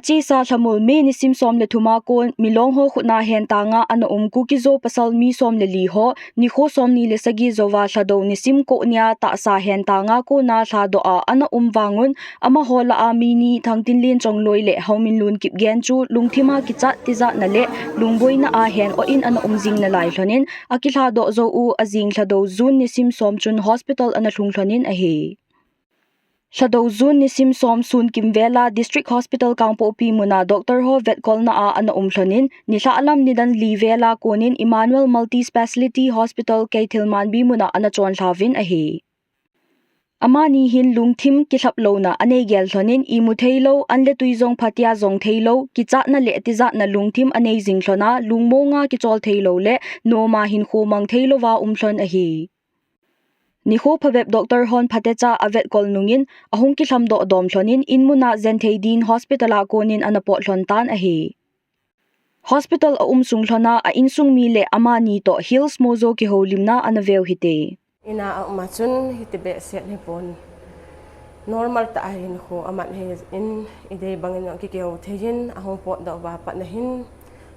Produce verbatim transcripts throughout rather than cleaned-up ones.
Chesa lhamul May nisim som le thum a kon Milong ho khutna hentanga ana um Kuki-Zo pasal mi som le li ho, nikho som ni le sagi jouva Lhadou nisim ko nia tahsa hentanga kona lhadoh a ana um vangun, amaho lah a mi ni Thangtinlen Chongloi le Haominlun Kipgen chu lungthim a kichat tijatna le lungboina a hen o in ana um jing nalai lhonin, akilhadoh jou u ajing Lhadou June nisim som chun hospital ana lhung lhonin ahi. Lhadou June nisim som sun kimvela District Hospital Kangpokpi muna doctor ho vetkolna a ana um lhonin, nilhah lam nidan li vela konin Emmanuel Multi Speciality Hospital Keithelmanbi muna ana chonlhauvin ahi. Amani hin lungthim kilhap louna anei gel lhonin, imu theilou, an le tui jong phatia jong theilou, kichatna le tijatna lungthim anei jing lhona, lungmonga kichol theilou le noma hinkho mang theilouva um lhon ahi. Nikho phabep doctor hon phatecha avetkol nungin, ahung kilhamdoh dom lhonin, in muna jenthei din hospital a konin ana pot lhon tan ahi. Hospital a um sung lhona a insung mi le amani toh Hills Mojo kihoulimna ana veu hite. Ina a um a chun hiti behseh hipon. Normal tah a hinkho aman hi in idei bangin jong kikihou theiyin ahung potdoh uva pat nahin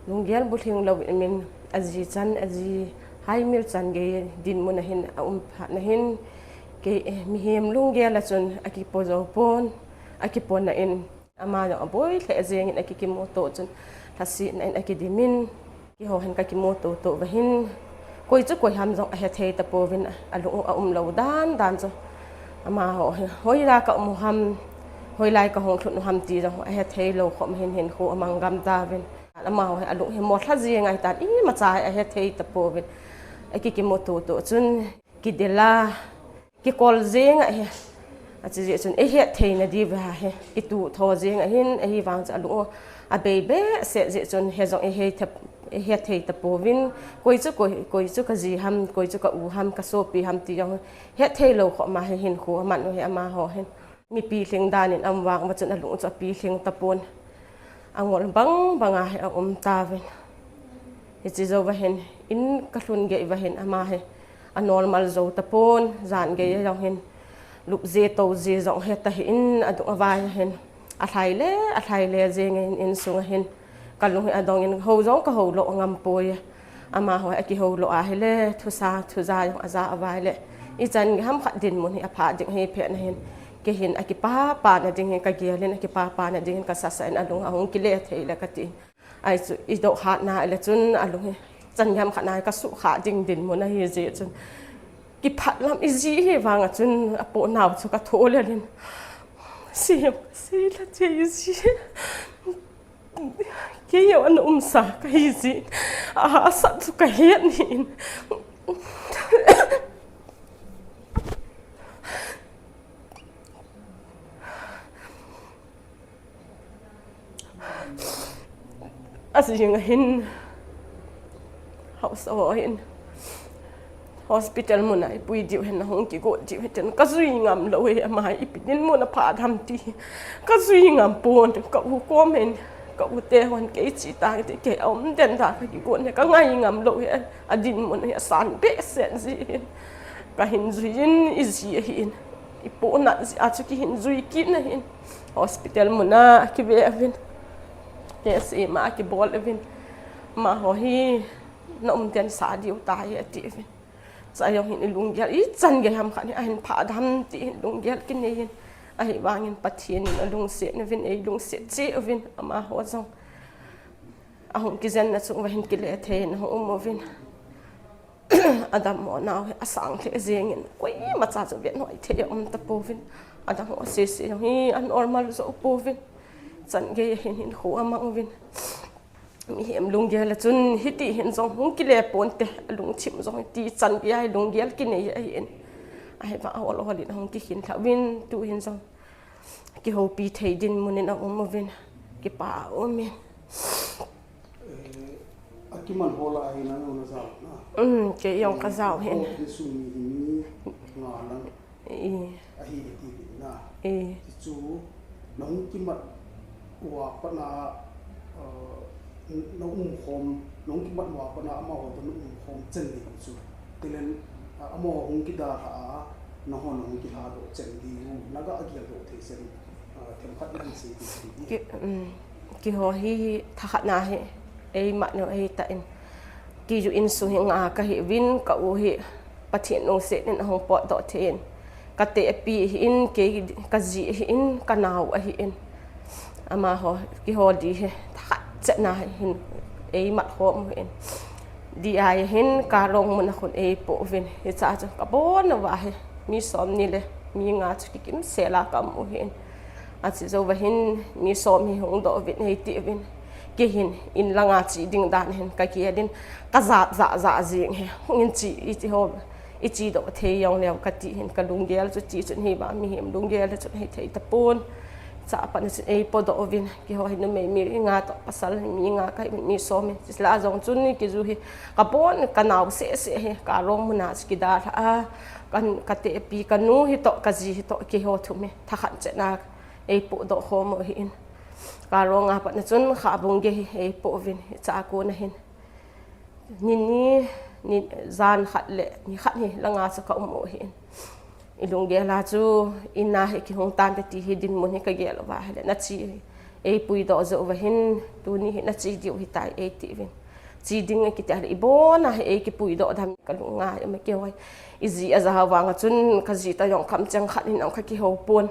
lunggel bulhing louvin aji chan aji Haimil chan gei dinmun ahin aum phat nahin kei, eh, mihem lunggel a chun akipo jou pon, akipona in ama jong aboi lheh jengin akikimuto chun lhasetna in akidimin. Keiho hin kakimuto to uva hin, koi chu koi ham jong ahethei tapouvin, alung u aum lou dan dan chu. Amaho hi hoilai kaum u ham, hoilai kahung lhun u ham ti jong ahethei lou khop hin hinkho amang gam tauvin. Amaho hi alung hi molha jeng ahitan, imacha hi ahethei tapouvin. Akikimuto to chun kidel a, kikol jeng ahi. Achi jeh chun eihet theina diuva hi ituh tho jeng ahin, ahivang chu alung u abei behseh jeh chun hijong eihet thei, eihet thei tapouvin, koi chu koi, koi chu kaji ham, koi chu ka u ham, kasopi ham ti jong hethei lou khop ma hi hinkho aman u hi amaho hin. Mipi lhing danin aum vang uva chun alung u chu apilhing tapon. Angol bang banga hi aum tauvin. Hiche jouva hin, in kalhun gei uva hin ama hi anormal jou tapon, jan gei a jong hin lupje toje jong heta hi in adung avai a hin alhai le, alhai le jengin insung a hin kalung hi adongin hou jong kahou lou ngam poi. Amaho hi akihou lou ahile, thusa, thuja jong aja avai le, ichan gei ham khat dinmun hi apha ding hi phet nahin, kei hin akipapana dingin kagelin, akipapana dingin kasasa in alung ahung kile thei le katin. Ahi chu idoh hatna le chun alung hi chan gei ham khat na hi kasuhkhah ding dinmun ahi jeh chun kiphat lam iji hivang a chun apohnau chu katho lelin, sei, seilha thei iji. Kei jong ana umsa kahi jeh in, ahahsat chu kahet in. Ajing a hin, haosa ho hin hospital muna ipui diu hin, ahung kigot diu hin, kajui ngam lou e, ama ipi dinmun a phat ham ti kajui ngam pon, ka u kom hin, ka u te hon kei che tang ti, kei aum den tah kakigot e, kangai ngam lou e, adinmun hi asan behseh jeh hin, kahin jui in, iji ahin, ipohnat jeh a chu kihin jui kit in ahin, hospital muna kive uvin, test ima kibol uvin, amaho hi na umden sa diu tai atiuvin. Chua jong hin ilunggel, ichan gei ham khat hi ahin phat ham ti hin lunggel kinei in. Ahivangin Pathen in alungset uvin, eilungset cheh uvin, amaho jong ahung kijenna chung uva hin kile thei in ahung um uvin. Adammo nau hi asang lheh jengin, koimacha chu vet noi thei aum tapouvin. Adammo sese jong hi anormal jou pouvin. Chan gei a hin hinkho amang uvin. Mihem lunggel a chun hiti hin jong hung kile ponte, alungthim jong hiti chan gei a hi lunggel kinei ahin. Ahivang a hol hol in ahung kikhin lha uvin, tu hin jong kihoupi thei dinmun in aum uvin, kipa aumin. Eh, akiman ho lah a hin nang jong najao na? Um, kei jong kajao hin. Insung mi hi mi nga lang ahi iti uvin na. Tichu, nahung kimat uva pat na, uh, na umkhom, nahung kimat uva pat na amaho toh na umkhom chan ding chu. Tilen, uh, amaho hung kidalha a, nahon nahung kilhadoh chan diu, naga geldoh thei chan, uh, themkhat nahin sei ding. Ki, um, Keiho hi thakhat na hi eimat u ahi tan. Kei jong insung hi nga kahi uvin, ka u hi Pathen lungset in ahung potdoh thei in. Ka tepi ahin, kei ka ji ahin, ka nao ahin. Amaho, keiho di hi thakhat chet na hin eimat khom u ahin. Di ahin, Karong mun a khun eipoh uvin. Hicha chu ka bon uva hi mi som ni le mi nga chu kikimsel a ka um u ahin. Achi jou uva hin mi som hi hung doh uvin, eiti uvin. Kei hin in langa che ding dan hin ka kidin, ka jat jat jat jing hi. Hung in che, iti ho, i chedoh thei jong leu kati hin ka lunggel chu ti chun hi ba mihem lunggel chun hi thei tapon. Cha pat na chun eipodoh uvin, keiho hi numei mi nga toh pasal mi nga kahi uvin, mi som hi. Chule jong chun kiju hi ka bon ka nao seh seh hi Karong mun a chu kidalha a, ka, ka tepi ka nu hi toh ka ji hi toh keiho thum hi thakhat chet na eipohdoh khom u ahin. Karong a pat na chun Khabung gei hi eipoh uvin, hicha kon a hin. Ni ni, ni jan khat le ni khat hi langa chu ka um u ahin. I lunggel a chu in a hi kihung tante ti hi dinmun hi ka gel uva ahile, na che, eipuidoh jou uva hin, tuni hi na che diu ahitai eiti uvin. Che ding akiti ahile, i bon a hi ei kipuidoh dam ka lung a, i ma keiho hi. I ji aja vang a chun ka ji toh jong kamcheng khat hin jong ka kihou pon.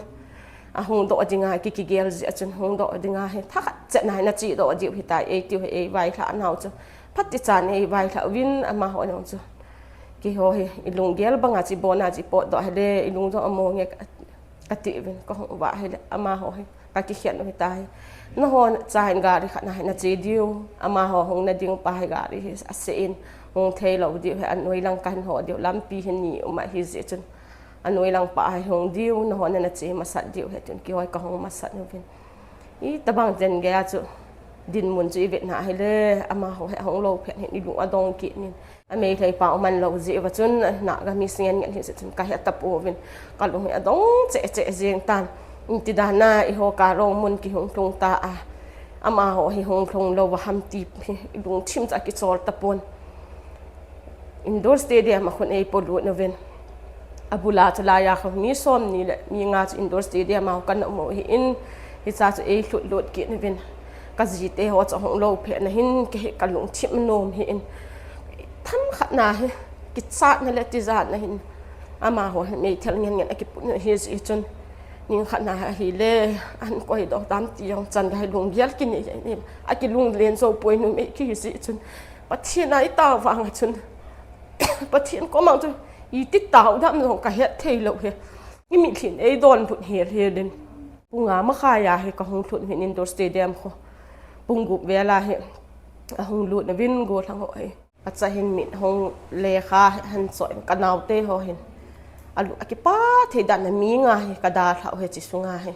Ahung doh ding a ki, kigel jeh a chun hung doh ding a hi thakhat chet na hi na chedoh diu ahitai eitiu hi ei vailhah nau chu. Phat ti chan ei vailhah uvin amaho jong chu. Keiho hi i lunggel bang a che bon a che potdoh ahile i lung jong amo nge ka, kati uvin ka hung uva ahile amaho hi. Ka kikhen u ahitai. Nahon cha hin gari khat na hi na che diu. Amaho hung na ding pa hi gari hi ase in hung thei lou diu hi, anoi lang ka hin ho diu. Lampi hi ni um ahi jeh chun anoi lang pa hi hung diu. Nahon na che masat diu hi tin keiho hi ka hung masat uvin. Itobang jen gei a chu dinmun chu i vet na ahile amaho hi ahung lou phat hin i lung adong kit in. A Meitei pa u man lou jeh uva chun, Naga mi singen ngen hi jeh chun ka het tapouvin, ka lung hi adong cheh cheh jeng tan. Iti dan a eiho Karong mun kihung lhung ta a, amaho hi hung lhung lou va ham ti hi lungthim chu akichol tapon. Indoor Stadium a khun eipolut uvin. Abul a chu laiya kho mi som ni le mi nga chu Indoor Stadium a ka na um u ahin, hicha chu ei lhut lut kit uvin. Ka jite ho chu ahung lou phat na hin, kei hi ka lungthim nom hi in. Themkhat na hi, kichatna le tijatna hin. Amaho hi meithal ngen ngen akiput na hi jeh chun. Ni khat na hi ahile, an koi doh tam ti jong chan ka hi lunggel kinei nei. Akilunglen jou poi numei kihi jeh chun. Pathen a i tao vang a chun. Pathen koma chu iti tao dam jong ka het thei lou hi. I mitlhi in ei donbut hel hel in. Pung nga makhai a hi ka hung lhut uvin Indoor Stadium kho. Pung gup vel a hi ahung lut uvin gollhang ho hi. Acha hin mit hung lekha hi ahin choi in ka naote ho hin. Alu, akipah thei dan a mi nga hi ka dalhah u hi chi sunga hi.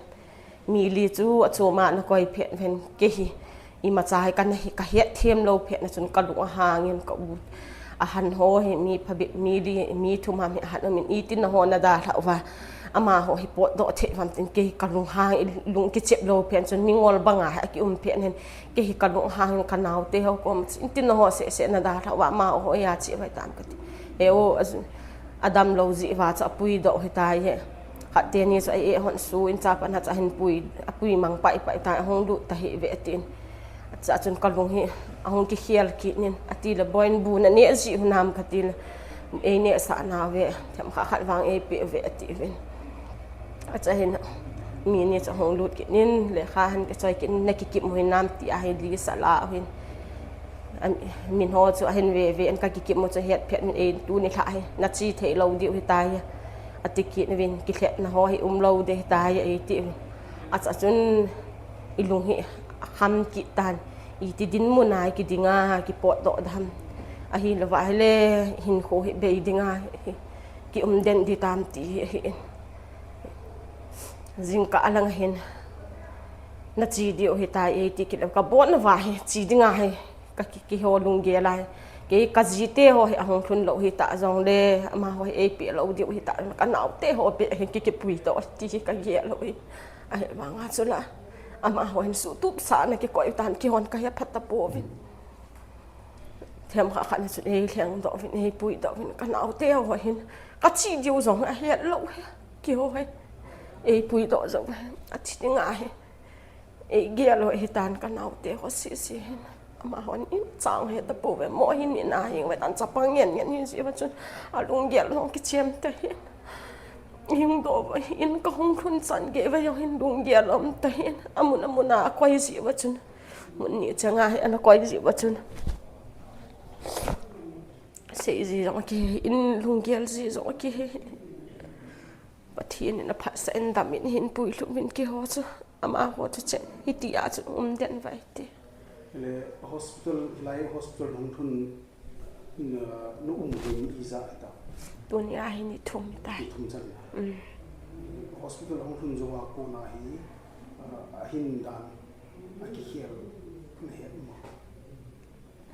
Mi li chu achom a na koi phat uvin kei hi. Imacha hi ka na hi ka het them lou phat na chun ka lung ahang in ka u ahan ho hi mi phabep mi li mi thum ham hi ahan um in iti nahon na dalhah uva. Amaho hi potdoh thei uvam tin kei ka lunghang in lung kichep lou phat chun mingol bang a hi aki um phat in kei hi ka lunghang in ka naote ho kom iti naho seh seh na dalhah uva amaho hi achi vai tam kati. He o, a, adam lou jeh uva chu apuidoh u ahitai hi. Khat teni chu a eh hon su in cha pan a chu ahin pui, apui mang pai pai ta ahung lut ta hi ve tin. Acha chun ka lung hi ahung kikhel kit in, ati le boin bu na neh ji u nam kati le, ei nehsah nau ve, themkhat khat vang ei pe ve ati uvin. Acha hin mi ni chu ahung lut kit in, lekha ahin kichoi kit in, na kikim u hinam ti ahi list ala u hin. An, min ho chu ahin ve ve in ka kikim u chu het phat in ei tuni lha hi, na che thei lou diu ahitai. Ati kit uvin, kilhetna ho hi um lou ding ahitai, ei ti uvin. Acha chun i lung hi akham kit tan. Iti dinmun a i kiding a, kipotdoh dam. Ahilou va ahile, hinkho hi bei ding a, hi, ki um den di tam ti hi ahi in. Jingkah a lang hin, na che diu ahitai, ei ti kit le, ka bon uva hi, che ding a hi, ka ki, keiho lunggel a hi. Kei ka jite ho hi ahung lhun lou hita jong le, amaho hi ei pe lou diu hita, ka naote ho beh hi ki, kipuidoh ti hi ka gel u hi. Ahivang a chu la, amaho hin sutup sah na kikoi tan, keihon ka he phat tapouvin. Themkhat khat na chun ei lhengdoh uvin, ei puidoh uvin, ka naote ho hin, ka che diu jong ahet lou hi, keiho hi. Ei puidoh jou hi, athi ding a hi. Ei gel ho hitan ka naote ho sisi hin. Amahon in chang he tapouve, mo hin in a hing ve tan chapang ngen ngen hin si va chun alunggel jong kichem ta hin. Hing do va in ka hung lhun chan gei va jong hin lunggel um ta hin. Amun amun a koi si va chun. Mun ni changa hi ana koi si va chun. Sei ji jong kihe in lunggel ji jong kihe. Pathen in aphatsah in dam in hin puilhum in kiho chu. Amaho chu chen hiti a chu um den vai ti. Le hospital, hilai hospital hung lhun na, na um hin ija ta. Tunia hi ni thum tai. Ni thum chan. Mm. Hospital hung lhun jou a kona hi, ah, ahin dan akikhel na he ma.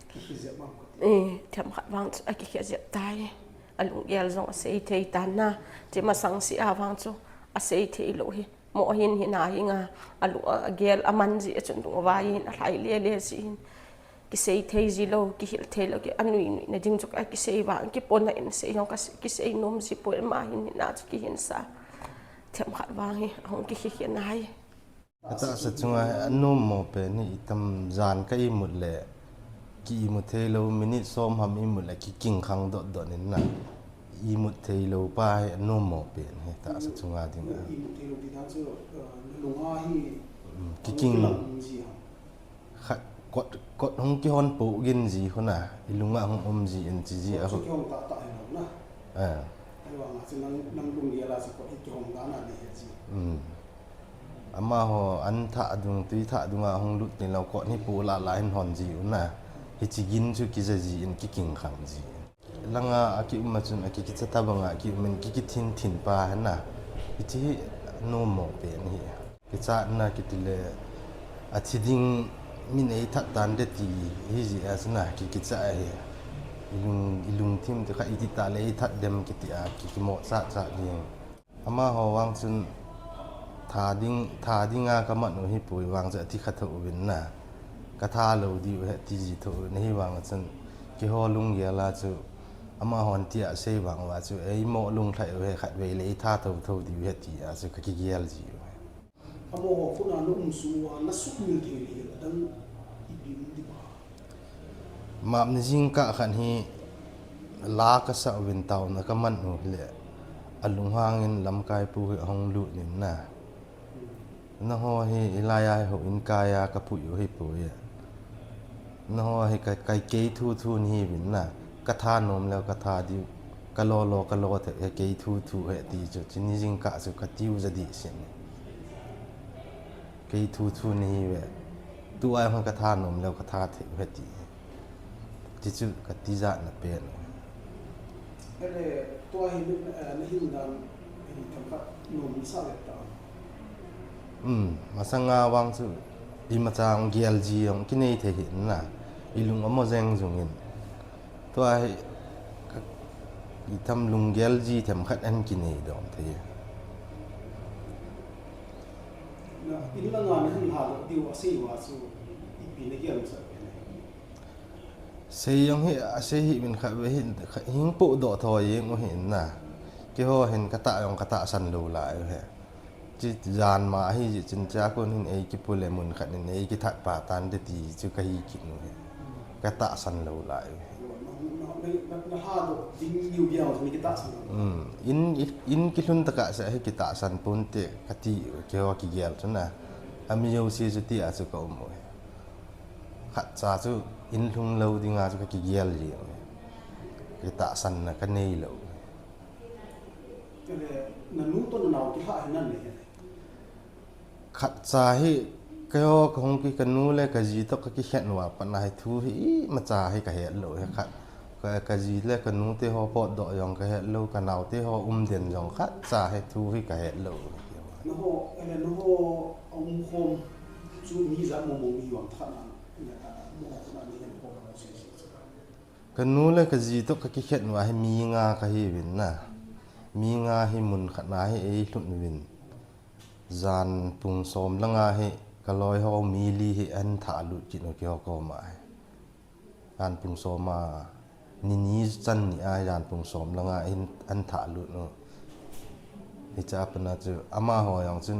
Kihi jep ma ko ti. Eh, themkhat vang chu akikhel jep tai. Alunggel jong asei thei tan na. Ti masang si a vang chu asei thei lou hi. Mo hin hin a hinga, alu-, agel aman ji a chun dung vai hin alhai le le si hin. Kisei thei ji lou, kihil thei lou, ki anui nui na ding chu ka kisei vang, kipona in sei jong ka se-, kisei nom ji poi ma hin hin a chu kihin sa. Themkhat vang hi, ahung kihi hi na hi. Ka tahsa chunga hi anom mo pen hi itam jan ka imut le, ki imut thei lou, minute som ham imut le, kiking khang dot dot in na. Imut thei lou pa hi anom mo pen hi tahsa chunga ding a. Imut thei lou ti dan chu, uh, lunga hi Mm, kiking. Hung kilang ji ha. Khat kot, kot hung kihon po gin ji huna, ilunga hung um ji in chi ji a hu. Kihong ta ta hi lou na. Ah. Ai wa nga chu nang, nang lunggel a chu kot hi kihong ta na ni he ji. Mm. Amaho an thah dung, tui thah dunga hung lut ni lou kot hi pu la la hin hon ji u na. Hichi gin chu kija ji in kiking khang ji. Langa aki um a chun aki kicha ta banga aki um in ki kithin thin pa hana. Hichi hi nom mo pen hi. Kichatna kiti le athi ding min ei that tan de ti hi ji a chun a ki kicha a hi. Ilung, ilungthim te kha iti ta le ei that dem kiti a ki kimo cha cha ding. Amaho vang chun tha ding, tha dinga ka man u hi pui vang chu ati kha tho uvin na. Ka tha lou diu he ti ji tho uvin hi vang chun kiho lunggel a chu amahon ti a sei vang uva chu ei mo lunglhai u he khat vei le ei tha tho tho diu he ti a chu ka kigel ji u he. Amaho khut a na um sung uva na sumil thei le adang ipi um di ba. Map ni jingkah khat hi la ka sa uvin taona ka man u le alunghang in lamkai pu hi ahung lut in na. Naho hi ilai a hi ho in kai a ka pui u hi pui. Naho hi ka, kai kei thu thu ni hi vin na. Ka tha nom leu ka tha diu. Ka lo lo ka lo the he kei thu thu he ti chu. Chi ni jingkah chu ka tiu ja di sin. Kei thu thu ni hi ve. Tu ai hon ka tha nom leu ka tha thei ve ti. Ti chu ka ti ja na pen. Ele, tu ai hin, eh, na hin dan, eh, themkhat nom sa le ta. Um, masanga vang chu, imacha gel ji jong kinei thei hi na. Ilung amo jeng jung in. Tua hi, ka, itham lunggel ji themkhat an kinei dom thei. Na, in langa na hin lha doh diu asei uva chu, ipi na gel masat pen. Sei jong hi, asei hi min khat ve hin, hing po doh tho jeng u hin na. Keiho hin ka tah jong ka tahsan lou lai u he. Chi jan ma hi ji chin cha kun hin ei kipu le mun khat in ei kithat pa tan de ti chu ka hi kit nu he. Ka tahsan lou lai. Na, na, na, na ha do ding niu biang ni kitahsan. Um, in, in kilhun taka sa hi kitahsan pun te ka ti keiho kigel chu na. Ami jo si chu ti a chu ka um u he. Khat cha chu in lhung lou dinga chu ka kigel ji u he. Kitahsan na ka nei lou. Ele, na nu to na nao kilha hi nan nei he. Khat cha hi, keiho ka hung ki ka nu le ka ji to ka kikhen uva pat na hi thu hi imacha hi ka het lou hi khat. Ka, ka ji le ka nu te ho pot doh jong ka het lou, ka nao te ho um den jong khat cha hi thu hi ka het lou. Na ho, ele na ho, a um khom chu mi ja mo mo mi vang khat na, na, na, mo khat na ni hen ko ka si si. Ka nu le ka ji to ka kikhen uva hi mi nga ka hi vin na. Mi nga hi mun khat na hi ei lhun vin. Jan pung som langa hi ka loi ho mi li hi an tha lut kit u keiho koma hi. Jan pung som a ni ni chan ni a jan pung som langa hin an tha lut u. Hicha pana chu amaho jong chun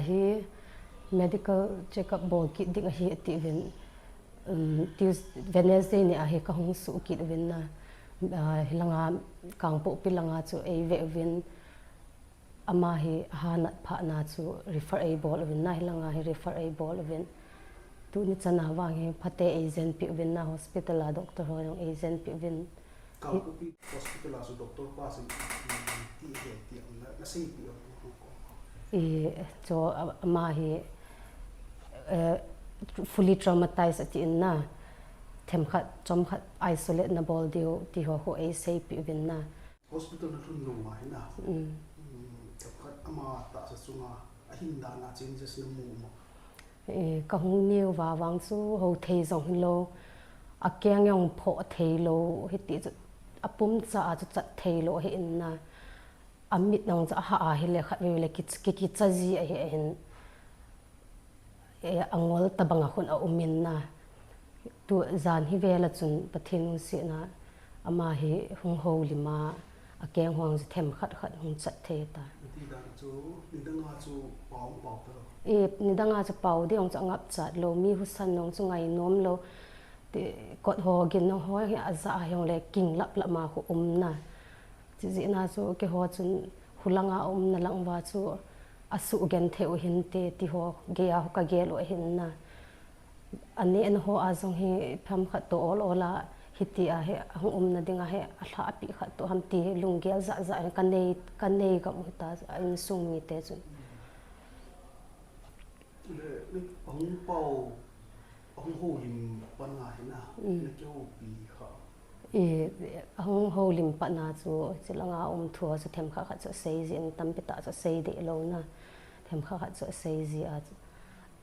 hi medical checkup bol kit ding ahi atiuvin, um, Tues-, Wednesday ni ahi kahung suh kit uvin na, ah, hilanga Kangpokpi langa chu eive uvin, ama hi hanat phatna chu refer eibol uvin na, hilanga hi refer eibol uvin. Tuni chana vang hi phate eijenpi uvin na, hospital a doctor ho jong eijenpi uvin. Kangpokpi hospital a chu doctor pa chu, um, ti he ti ang na, na seipi ang ko. I, chu a-, ama hi, eh, fully traumatized ati in na, themkhat, chomkhat isolate na bol diu, ti ho khu eiseipi uvin na. Hospital na lhun lou ma hi na. Mm. Um, themkhat ama tahsa chunga, ahin dan a changes na mu ma. Eh, kahung neo va vang chu ho thei jong hilou, akeng jong phoh thei lou, hiti chu apum cha a chu chat thei lou ahi in na. Amit nang chu aha ahile khatvei le ki, ki, kicha ji ahi ahin. Eh, angol tabang a khun aum in na. Tu jan hi vel a chun Pathen lungsetna ama hi hung houlim a, akeng ho chu themkhat khat hung chat thei ta. Ati dan chu, nidang a chu pao pao ta lou. Eh, nidang a chu pao ding jong chu angap chat lou, mi husa nung chu ngainom lou. Ti kot ho gin nung ho hi aja a jong le king lap lap ma khu um na. Chijeh na chu keiho chun hulang a umna lang uva chu asuh genthei u hinte ti ho gei a ka gel u ahin na. Aneh na ho a jong hi themkhat toh ol ol a hiti a hi ahung umna ding a hi alhahpi khat toh ham ti lunggel jah jah hi kanei, kanei gam u hita a insung mite chun. Le, le, ahung pao, ahung houlim pat na hi na, mm, na kihoupi kha. I, ahung houlim pat na chu, chulanga um thu a chu themkhat khat chu asei jin, tampi tah chu asei deh lou na. Themkhat khat chu asei ji a chu,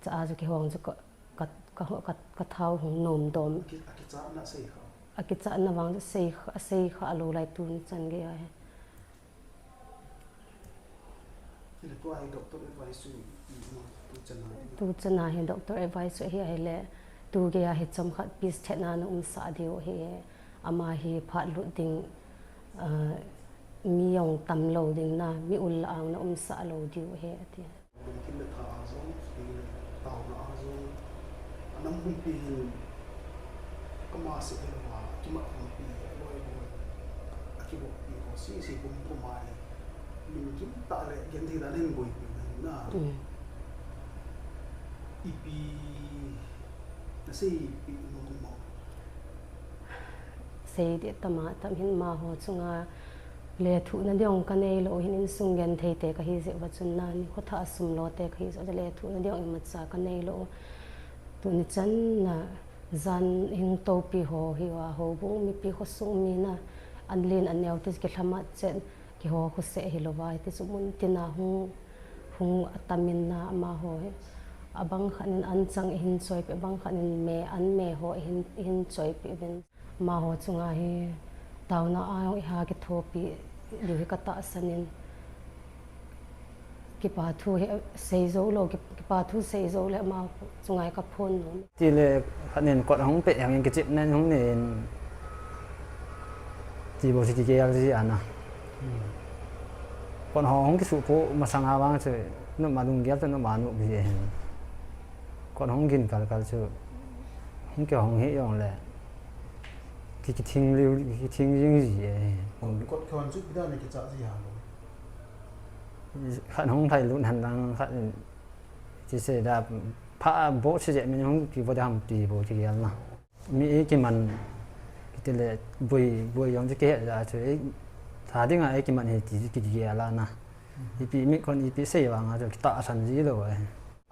cha a chu keiho chu ka, ka, ka, ka, ka thao hung nom dom. Ki, akichat na sei kha. Akichatna vang chu sei kha, sei kha lou lai tuni chan geiya hi. Chule tua hi doctor advice chu i, i, tu chan a hi. Tu chan a hi doctor advice chu hi ahile, tu geiya hi chomkhat peace thetna na umsah diu hi, ama hi phat lut ding, ah, mi jong tam lou ding na, mi ul la ang na umsah lou diu hi ati. Lungthim le tha a jong, taona a jong, anam humpi hin, kama seh hilou a, kimat humpi, aloi boi, akiboppi ho, sese pum pum a hi, min kim tah le, genthei dan hin boipi na. Mm. Ipi, naseipi nom mo. Sei ding tam a tam hin amaho chunga lethuhna ding ka nei lou hin insung genthei te ka hi jeh uva chun na, nikho thah a sum lo te ka hi jeh uva lethuhna ding imacha ka nei lou. Tuni chan na jan hung toupi ho hi uva houbung mipi khosung mi na an len an neo te kilhamat chet kiho khoseh hilou va, hiti chu mun tina hung, hung atam in na amaho hi. Abang khat in an chang ihin choipi, abang khat in me, an me ho ihin, ihin choipi uvin. Amaho chunga hi taona a iha kithopi diu hi ka tahsan in. Kipa thu hi sei jou lou, ki-, kipa thu sei jou le amaho chunga hi ka phon nom. Tile khat nin kot hung pe hangin kichepna hung nei in. Ti bou chu kigel ji ana. Hmm. Kot ho hung kisuh po masang a vang chu, numa lunggel chu numa nu ji hin. Kot hung gin kal kal chu, hung kihong hi jong le, ki, kithing liu, kithing jing ji e. Kot, kot khon chu ipi dan a kicha ji ham? Khat hung lhai lut hen lang, khat in, ti se da, pha bo se je min hung kivo da ham ti bou kigel na. Mi eikiman, kitile boi, boi jong chu kihe ja chu, ei, tha dinga eikiman hi ti chu kigel a na. Ipi mi kon ipi sei vang a chu kitahsan ji lou e.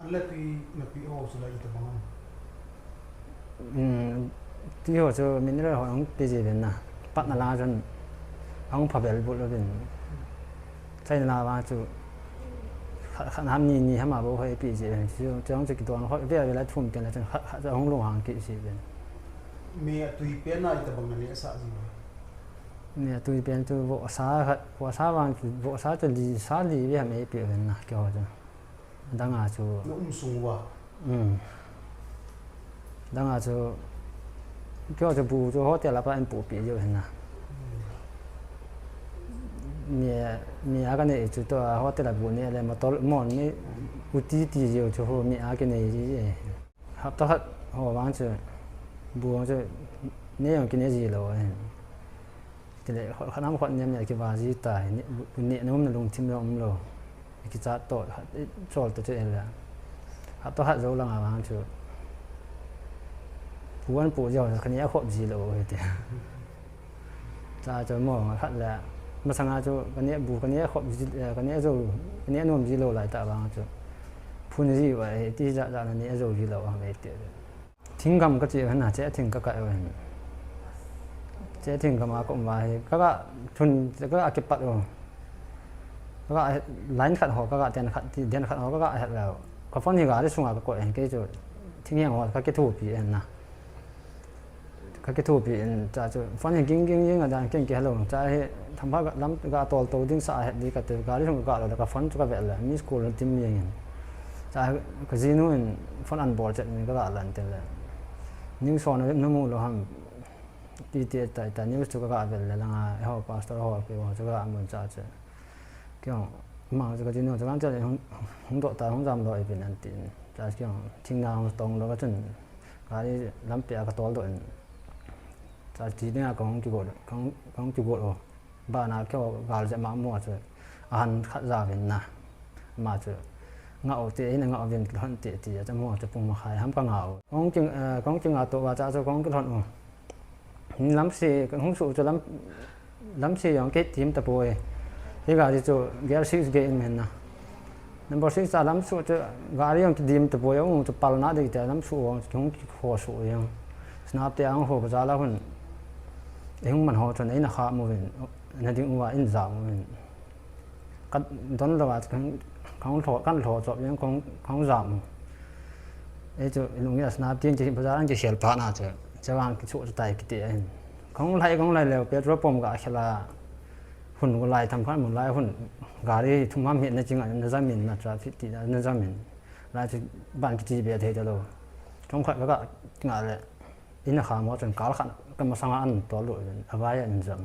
An le tui napi ho chu la itobang am? Um, tui ho chu mineral ho hung pe ji uvin na. Patna lang chun hung phabel bul uvin. Chaina la vang chu khat, khat ham ni, ni ham a bou hoi pe ji uvin. Chu, chu hung chu kidon hoi ve ve la thum pen la chun khat, khat chu hung lunghang kit ji uvin. Mi a tui pen a itobang na neh sah ji uvin? Mi a tui pen chu vohsa khat, vohsa vang chu, vohsa chu li, sa li ve ham eipe uvin na, keiho chu. Adang a chu. Na um sung uva? Um. Adang a chu, keiho chu bu chu hotel a pa in puhpi jiu hin na. Mi, mi a ka nei chu tua hotel a bu nei le motor mon ni uti ti jiu chu ho mi a kinei ji e. Hapta khat ho vang chu, bu chu nei jong kinei ji lou e. Tile, khat, khat nam khat niam nia kiva ji ta, ni, ni, ni um na lungthim jong um lou. Kichat to, khat, i, chol to chu ele. Hapta khat jou lang a vang chu. Pu an pu jou, ka neh khop ji lou, he ti. Cha chu mo, khat le, masang a chu, ka neh bu, ka neh khop ji, eh, ka neh jou, ka neh nom ji lou lai ta vang chu. Phun ji uva, he ti ja, ja na neh jou ji lou, he ti. Thing gam ka che u hin na, che thing ka kai u hin. Che thing gam a ka um uva hi, ka ga thun, ka ga kipat u. Ka ga line khat ho, ka ga den khat, ti den khat ho, ka ga het leu. Ka phone hi gari sunga ka koi hin, kei chu thing heng ho ka kithopi hin na. Ka kithopi in, cha chu phone hi ging, ging, ging a dan keng ki hello. Cha hi thampha ga lam ga tol to ding sa het di ka ti, gari sunga ka ga lo le ka phone chu ka ve le, miss call tim jeng in. Cha ka jinu in phone an bol chet in ka ga lan te le. Ning son na mu lou ham. Ti ti ta, ta news chu ka ga ve le lang a, eiho pastor ho keiho chu ka ga mun cha chu. Keiho, mang chu ka jinu chu kan cha le hung, hung doh ta, hung jam lou ipin an tin. Cha keiho, thing na hung tong lou ka chun. Gari lampi a ka tol doh in. Cha ti dinga ka hung kigot, ka hung, ka hung kigot u. Bana keiho gal jep ma mo chu. Ahan khat ja vin na. Ama chu. Nga u te, ina nga u vin kilhon te ti, cha mo chu pung ma khai ham ka nga u. Ka hung ki, eh, ka hung kinga to uva cha chu ka hung kilhon u. Lamse, ka hung suh chu lam, lamse jong kidim tapoi. Hi gari chu gear six gei in hen na. Number six a lamsuh chu gari jong kidim tapoi, jong chu palna ding te lamsuh jong chu hung kikho suh jong. Snap te a hung ho bazar la hun. Ei hung man ho chun eina kha mu vin, na ding uva in ja mu vin. Ka don lou a chu kan, kan lho, kan lho chop jong kan, kan ja mu. Ei chu lung ya snap tin chu bazar an kikhel phat na chu. Chevang kichu chu tai kiti ahin. Kong lai, kong lai leu petrol pump ga khela. Hun ko lai tham khan mun lai hun gari thum ham hi na chinga na jamin na traffic ti na jamin. Lai chu ban kiti be thei ta lo. Kong khat ka nga le. Ina kha mo chun kal khan ka masanga an to lo. Avai an jam.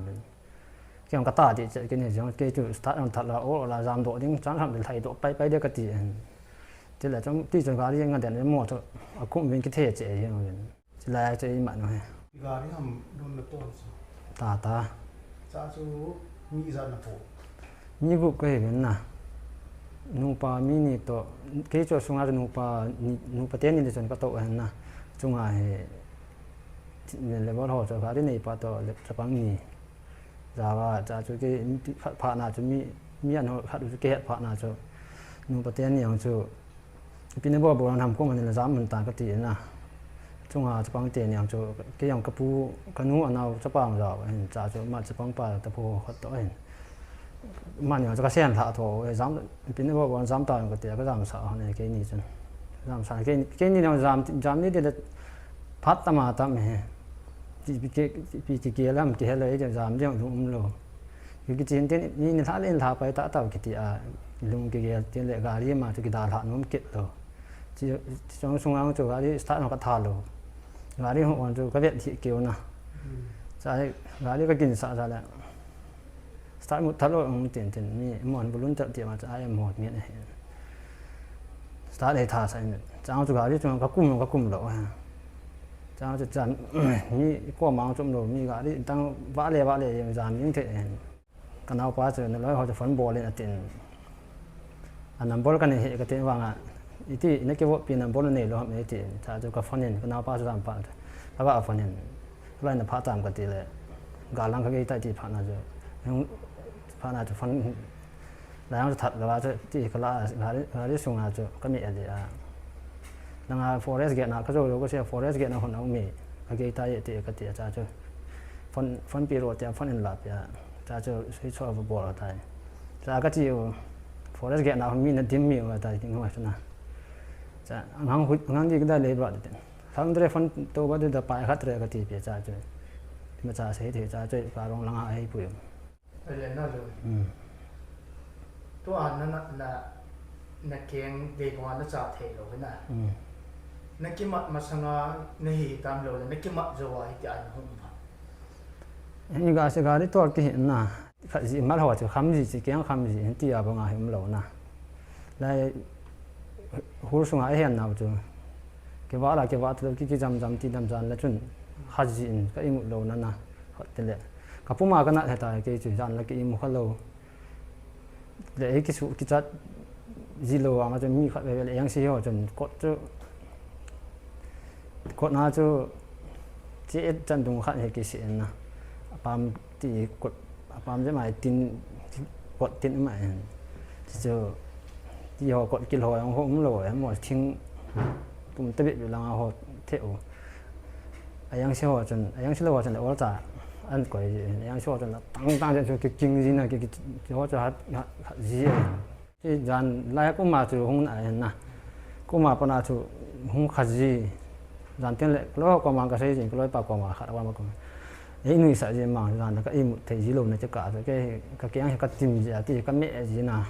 Kei ka ta ti che kei ni jong kei chu start an that la o la jam do ding chang ham thai do pai pai de ka ti. Ti la chong ti chong gari nga den mo chu a kum vin ki the che jong vin. Chilai chu ima no he. Gari ham don na to chu. Ta ta. Cha chu mi ijat na po. Mi gup ka hi vin na. Nupa mi ni to, kei chu sunga chu nupa ni, nupa te ni le chun ka to hen na. Chunga he, level ho chu gari nei pa to, le chapang ni. Java cha chu kei pha na chu mi, mi an ho khat chu kei pha na chu. Nupa te ni ang chu. Pine bo bo nam ko man la jam man ta ka ti na. Chunga chapang te niang chu kei jong ka pu ka nu anau chapang jao hin cha chu ma chapang pa ta pu khat to hin. Ma niang chu ka sen lha tho jam pine bo bo jam ta ka ti ka jam sa ha ne kei ni chun. Jam sa kei kei ni niang jam jam ni de le phat ta ma ta me. Ti pi ke pi ti ke lam ke he le jam jong um lo. Ki ki chin tin ni ni lha le lha pai ta ta ki ti a lung ki gel tin le gari ma chu ki da lha nom kit lo. Chi, chi chong sung ang chu gari start no ka tha lo. Gari ho on chu ka vet thi keu na. Cha gari ka kin sa sa le. Start mu tha lo ang tin tin mi mon bulun ta ti ma cha ai mo ngen he. Start le tha sa in. Chang chu gari chu ka kum ka kum lo. Chang chu chan mi ko mang chum lo mi gari tang va le va le jam jing the. Ka naupa chu na loi ho chu phone bol in atin. A number ka nei he ka tin vang a. Iti na ke vo pi number na nei lo ham iti. Cha chu ka phone in ka naupa chu jam pa. Ka va phone in. Lai na pha tam ka ti le. Ga lang ka ke ta ti pha na chu. Pha na chu phone. Lai ang chu that la chu ti ka la gari sunga chu ka mi a di a. Nanga forest gate na ka jo jo ka sia forest gate na hon ang mi ka gei ta ye ti ka ti cha chu phone phone pi ro ti phone in la pi a cha chu switch off bol ta cha ka ti u forest gate na hon mi na dim mi u ta ti ngoi chu na cha ngang hu ngang di ka da le ba ti thang dre phone to ba de da pa khat re ka ti pi cha chu ma cha sei the cha chu ka rong langa ai pu. Alen na lo. Tua na na na na keng dei ko na cha thei lo na. Na kimat masanga na hi tam lo na kimat jo wa hi ti an hum ba. Ni ga se ga ri to ki na. Kha ji mal ho chu kham ji chi keng kham ji hin ti a ba nga him lo na. Lai hur sunga a hian nau chu. Kei va la kei va tu ki ki jam jam ti dam jan la chun. Kha ji in ka imut lo na na. Hot te le. Ka puma ka nat heta kei chu jan la kei mu kha lo. Le ei kisu kichat ji lo anga chun mi khat ve ve le yang si ho chun kot chu kot na chu chi et chan dung khat he kisi en na. Apam ti kot apam je mai tin kot tin mai en. Chu ti ho kot kil ho yang ho um lo em mo thing tum te bit langa ho the u. Ayang si ho chun ayang si lo ho chun le ol cha an koi ji ayang si ho chun tang tang chu ki king ji na ki ki ho cha hat hat ji. Ti jan lai kuma chu hung na na. Kuma pana chu hung kha ji. Jan tin le lo ko ma ka sei jin ko pa ko ma kha wa ma ko. Ei nui sa ji ma jan ka i mu thei ji lo na che ka ke ka ke ang ka tim ji ati ka me ji na.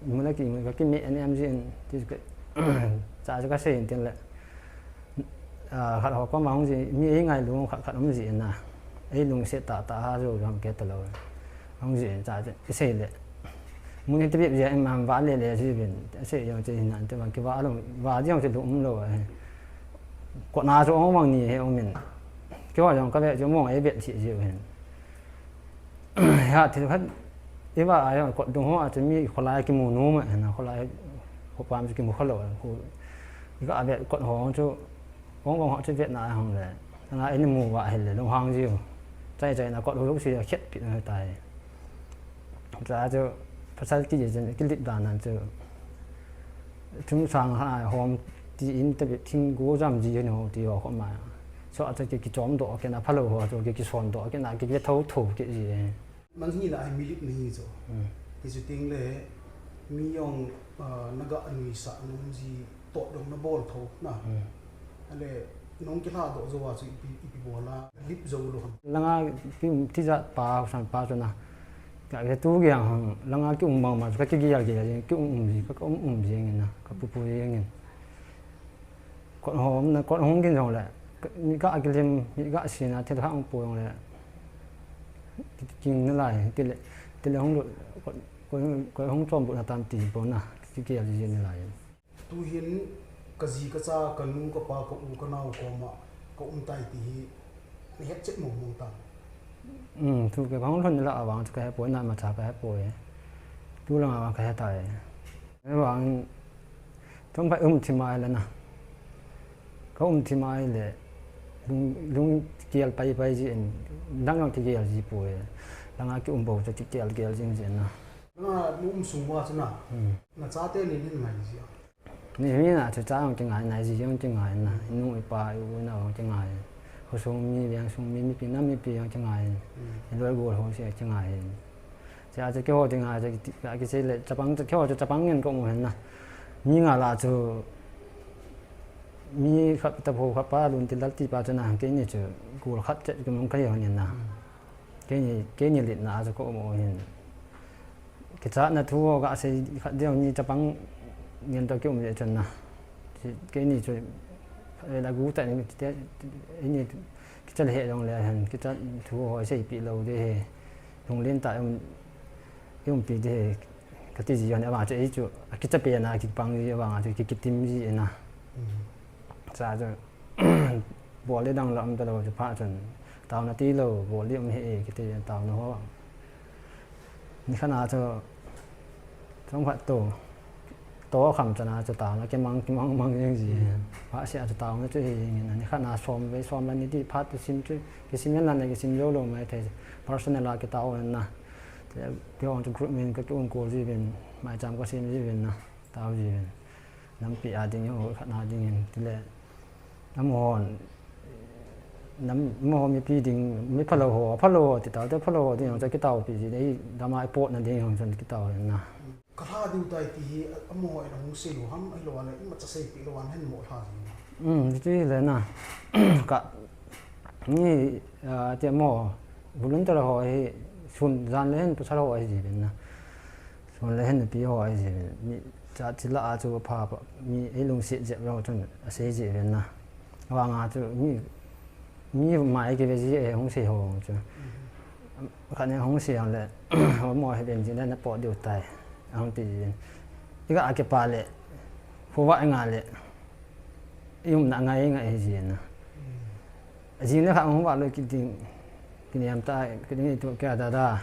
Mu na ki mu ka ki me ni am ji ti ka cha ka sei tin le. Khat ho ko ma hung ji mi ei ngai lu khat khat um ji na. Ei lung se ta ta ha jo jam ke ta lo. Hung ji cha i sei le. Mun hi tibip jia in man va le le ji vin. Sei jong che hin an te man ki va lo. Va jong che lum lo. Ko na jo ong mang ni he ong min. Ki va jong ka ve jo mong ei bet chi ji vin. Ha ti khat i va a jong ko dung ho a che mi ko lai ki mu nu ma na ko lai ko pam ki mu kha lo. Ko ga bet ko ho chu Ong ong ho chu vet na hong le. Nga in mu va hel le long hang jiu. Chai chai na kot hu si khet pi na tai. Cha chu pasal ki je chen ki lip dan nan chu. Chung sang ha hom ti in te thing go jam ji no ti ho ko ma. So a chu ki ki chom do ke na phalo ho chu ki ki son do ke na ki ve tho tho ke ji. Man hi la ai milik ni hi chu. Hi chu ting le mi jong na ga nui sa nung ji to dong na bol tho na. Ale Nong kilhadoh jou a chu ipi, ipi bol a lip jou lou ham? Langa ki um tijat pa, hausan pa chu na. Ka, ka tu gei hang, langa ki um bang ma chu ka kigel gel jing, ki um um ji, ka, ka um um jing in na, ka pu pu jing in. Kot hom na, kot hong kin jong le, ka, mi ka kilim, mi ka sina, thil hang pu jong le. Ki, ki na lai, ti le, ti le hong lu, kot, kot, kot hong chom bu na tam ti pu na, ki, ki, ki, ki na lai. Tuhin ka ji, ka cha, ka nu, ka pa, ka u, ka nao koma ka um tai ti hi na het chet mong mong tam? Um, tu ka hung lhun la avang chu ka he poi, na ma cha ka he poi. Tu langa vang ka he tai. Avang, tum pai um thi mai le na. Ka um thi mai le, lung, lung kel pai pai ji in, dang dang ti kel ji poi. Langa ki um bo chu ti kel kel jing ji na. Na um sung uva chu na, hmm, na chate nin hin ngai ji a? Ni, mi na chu cha jong kingai, nai ji jong kingai na. I nu i pa, i u i nao jong kingai. Khosung mi, vengsung mi, mipi nam mipi jong kingai. Hmm. I loi gol ho se kingai. Cha chu keiho kingai, cha ki, cha ki sei le, chapang, cha keiho chu chapang ngen ka um hen na. Mi nga la chu, mi khat ta pho khat pa lun ti lal ti pa chu na, keini chu gol khat chet ka mong ka hi hen na. Hmm. Keini, keini litna a chu ka um u hin. Kichatna thu ho ka sei khat deu ni chapang ngen toh ki um le chun na. Chi, keini chu, eh, la gu ta ni te, ni kicha le he jong le hen, kicha thu ho sei pi lou de he. Lunglen ta um, um pi de he. Ka ti ji yon avang chu ei chu, a kicha pe na, kipang ji avang a chu, ki, kitim ji na. Mm. Cha chu, bol le dang la um ta lou chu pha chun, taona ti lou, bol le um he e, kiti taona ho. Ni khat na chu, chom khat to, to kham chana chu taona kimang, kimang mang jing ji. Mm. Pha sia chu taona chu he jing na, ni khat na som ve, som la ni ti phat tu sim chu, kisim yan la na kisim jou lou mai thei, personal a kitao na. Te, keiho chu group min ka ki um ko ji vin, mai cham ka sim ji vin na, tao ji vin. Nampi a ding ho, khat na ding in, ti le. Nam hon, nam, mo mipi ding, mi phalou ho, phalou ho, ti tao te phalou ho, ding ho, cha kitao pi ji, dei, dama i pot na ding ho, chun kitao na. Ka lha diu tai ti hi, a, amaho in ahung sei u ham, ahilou le, imacha sei pi lou an hen mo lha ji. Um, ti le na. Ka, ni, a, ti mo, volunteer ho hi, sun jan le hen pasal ho hi ji vin na. Sun le hen nupi ho hi ji vin. Ni, cha chi la a chu pha, pha, ni ei lungset jep lou chun, a sei ji vin na. Avang a chu, ni, ni mai ki ve ji e hung sei ho chu. Khat ni hung sei le, mo hi ben ji na, na pot diu tai. Ahung ti ji. I ka a kipa le, hu va nga le, i um na ngai ngai hi ji na. Jing le kha hung va lou kiding, kiniam ta, kiding tu kya da da.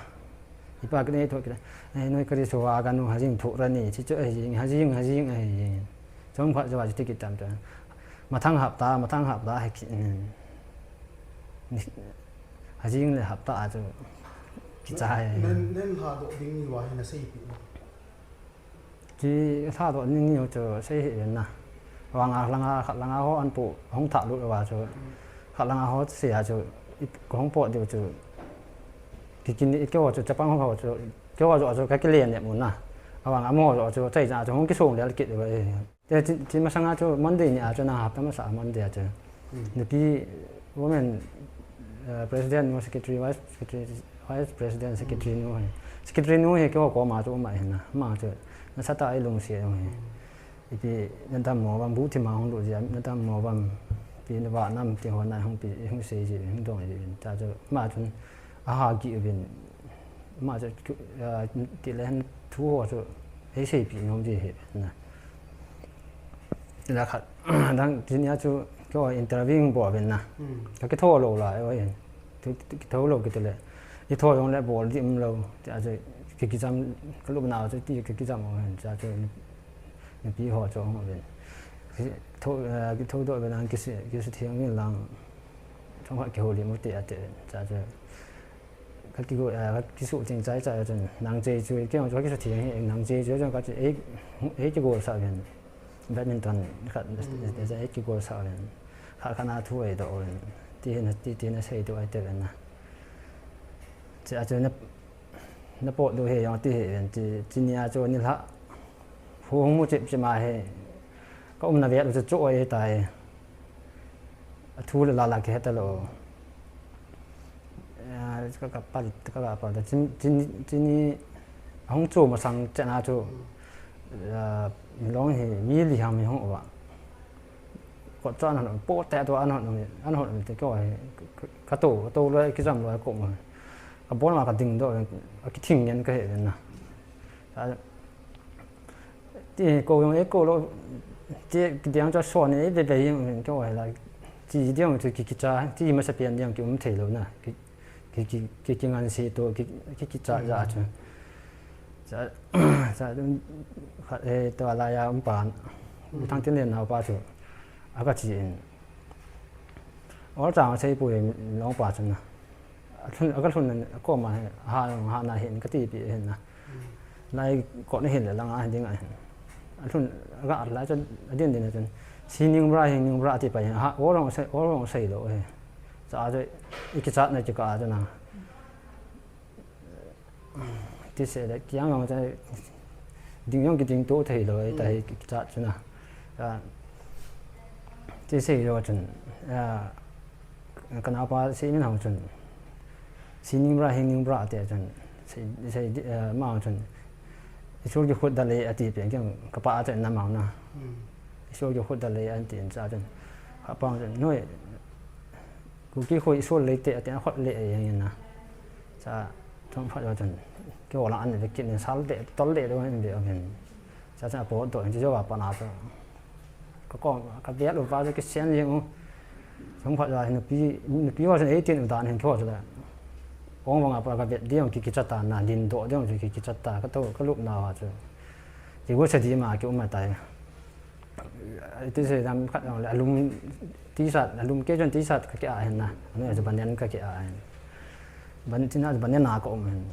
Ipa kiding tu kya. Eh, noi kari so va ka nu ha jing thu ra ni, chi chu ha jing, ha jing, ha jing, ha jing. Chom khat jo va chi ti kitam ta. Mathang hapta, mathang hapta ha ki. Ni, ha jing le hapta a chu kicha e. Nen, nen lhadoh ding ni va hi na sei pi. Chi lhadoh ni ni chu sei hi na. Vang a langa, langa ho an pu hung tha lut va chu. Kha langa ho sei a chu, i, hung pot diu chu. Ki kin i keiho chu chapang ho chu, keiho jo chu ka kile ne mu na. Avang a mo jo chu chai ja chu hung kisong le kit va e. Te chi, chi masanga chu Monday ni a chu na hapta masa Monday a chu. Hmm. Nupi women, eh, president nu secretary, vice secretary, vice president secretary nu hi. Secretary nu hi keiho koma chu um a hin na. Ma chu nasatah a i lungset u hi. Ipi na dammo vam bu thima hung lu jia, na dammo vam. Pi na va nam ti ho na hung pi, hung sei ji, hung dong ji. Cha chu ma chun a ha ki vin. Ma chu, ah, ti le hen thu ho chu ei sei pi nom ji hi na. Ti la khat, dang ti nia chu keiho interview bol vin na. Hmm. Ka kitho lou la, oi. Ki, ki, kitho lou kiti le. I tho jong le bol dim lou. Ti a chu ki, kijam, ka lup na chu ti ki, kijam o hen. Cha chu nupi ho chu hung vin. Kitho, eh, kitho doh vin ang kisi, kisi thiang vin lang. Chom khat kihoulim u ti a ti. Cha chu. Ka kigo, eh, ka kisu ching chai chai chun, nang chei chu, kei jong chu ka kisu theng hi, nang chei chu jong ka chu, ei, ei kigol sah uvin, badminton khat, mm, ei kigol sah uvin, khat khat na thu ei doh uvin, ti hin, ti, ti na sei doh ai te uvin na. Chi a chu na, na pot doh hi jong ti hi uvin, chi, chi nia chu ni lha, hu hung mu chip chip ma hi, ka umna vet u chu chu ei tai. Thu le la la kihe talou. Ah, ka, ka pal, ka, ka pal ta. Chin, chin, chini, ahung chu masang chena chu. Ah, mi long hi, mi li ham mi hung uva. Ko chu an hon, po te tu an hon, an hon te ko hi, ka to, ka to lo, kijam lo ko mo. Ka bon ma ka ding do, ka kithing ngen ka he na. Sa, ti ko yong e ko lo, ti ki diang chu so ni, e be be yong ko la. Ti diang chu ki, kicha, ti ma sa pian diang ki um thei lo na. Ki, ki, ki, ki, ki ngan si to, ki, ki, kicha ja chu. Sa, sa, khat, eh, to la ya um pan. Thang tin le nau pa chu. A ka chi in. Or chang sei pui long pa chun na. A thun, a ka thun na, ko ma ha, ha na hin ka ti pi hin na. Lai ko ni hin le lang a hin ding a hin. A thun, a ka at lai chun, a din din chun. Si ning bra, hing ning bra ti pa hin. Ha, or long sei, or long sei lo he. Sa a chu, i kichat na ki ka a chu na. Ti se le, kiang long chu, ding yong ki ding to thei lo, ta hi ki chat chu na. Ah, ti se lo chun, ah, ka nau pa si min hong chun, si ning bra, hing ning bra te chun, sei, sei, ah, ma hong chun, Isur ki khut da le a ti pen kiang ka pa a chun na ma na. Isur ki khut da le an ti in cha chun. Ka pa chun, noi, Kuki khu Isur le te a ti a khut le a yang na. Sa, thong phat lo chun, ki ho la an ve kit nin sal de, tol de lo hin ve a ven. Sa sa po to, in jo va pa na to. Ka ko, ka bia lo pa ki sen jing u. Thong phat lo hin pi, pi ho sen eighteen u dan hin tho chu la. Ong vang a pa ka bet diang ki ki chata na, din do diang ki ki chata, ka to, ka lup na wa chu. Ki wo sa di ma ki um ma tai. Ti se dam khat le alum ti sa alum ke jon ti sa ka ke a hen na. Anu ya banen ka ke a hen. Ban ti na banen na ko um hen.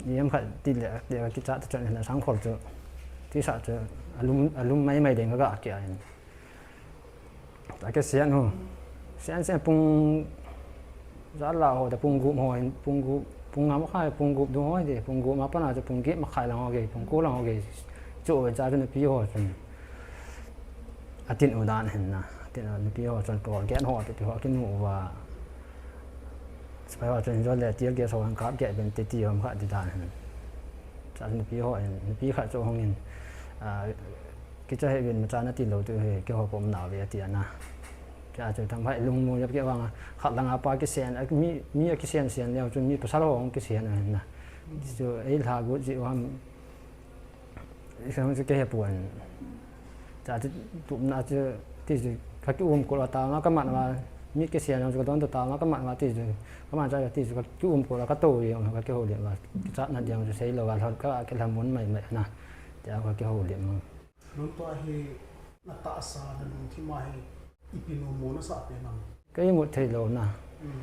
Yam khat ti le le ki cha ta chon hen sang khol chu. Ti sa chu alum alum mai mai deng ka ke a hen. Ta ke sian ho. Sian sian pung Za la ho, ta pung gup ho, pung gup, pung nga ma khai, pung gup dung ho de, pung gup ma pana chu pung get ma khai lang ho ge, pung ko lang ho ge. Chu ve cha chu nupi ho chun. A tin u dan hen na, a tin u nupi ho chun tol get ho, ti ho kinu uva. Sipai ho chun jo le, tear gas ho han kap get ben te ti ho kha ti dan hen. Cha chu nupi ho hen, nupi kha chu hong in. A, Kicha he vin macha na ti lo tu he, keiho pom na ve ati ana. Cha chu thang hai lung mu yap ke vang a, khat lang a pa kisen, a mi, mi a kisen sen leo chu mi pasal ho hong kisen a na. Chu ei lha gu ji ham, i sang chu ke he puan. Cha chu tup na chu ti chu ka ki um ko la ta na ka man ma, mi kisen a chu ka don ta ta na ka man ma ti chu, ka man cha ti chu ka ki um ko la ka to ye ka ke ho le ma. Cha na diang chu sei lo va lhon ka ke lha mun mai mai na. Cha ka ke ho le ma. Lungtua hi na tahsa na lungthim a hi ipi nom mo na sa pe nam. Ka imut thei lo na. Mm.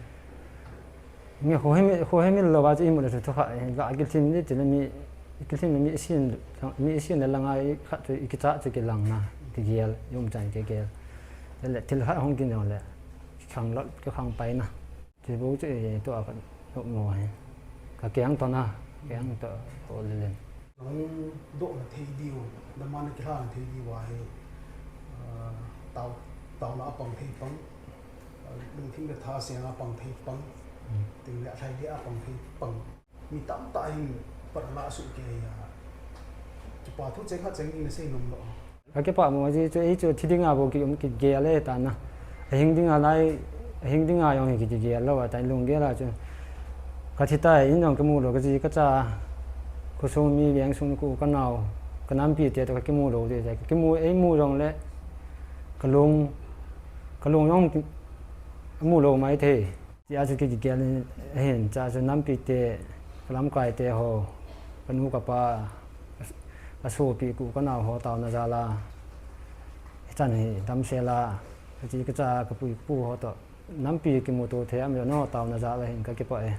Nge kho hemi, kho hemi lo va chu imut le chu thu kha, ga kilthim ni ti le mi, kilthim ni mi isin, mi isin le langa i kha chu i kicha chu kilang na, kigel, yum chan kigel. Le thil kha hong kin yong le, khang lot, khang pai na. Thil bou chu, eh, tua ka nop mo he. Ka kiang to na, kiang to ho le len. Nang doh na thei diu, dama na kila na thei diu a he, ah, tau, tau na apang thei pang, ah, lungthim le tha siang apang thei pang, mm, ting le athai le apang thei pang. Mi tam ta hin pat la su ke ya. Chupa thu cheng khat cheng ni na sei nom lo. Ka kipah mo ji chu, ei chu thi ding a bou ki um kigel e ta na. Ahing ding a lai, ahing ding a jong hi ki, kigel lou a, ta lunggel a chu. Ka thi tai, in jong kimu lou, ka ji ka cha. Khosung mi veng sung ku ka nao, ka nampi te to ka kimu lou te, ka kimu, ei mu jong le. Ka lung, ka lung jong ki, mu lou mai thei. Tia chu ki, kigel in, ahin, cha chu nampi te, ka lamkai te ho, ka nu ka pa, ka sopi ku ka nao ho taona jal a. Hichan hi damsel a, ka chi ka cha ka pui ka pu ho to, nampi kimuto thei am lo no taona jal a hin ka kipah e.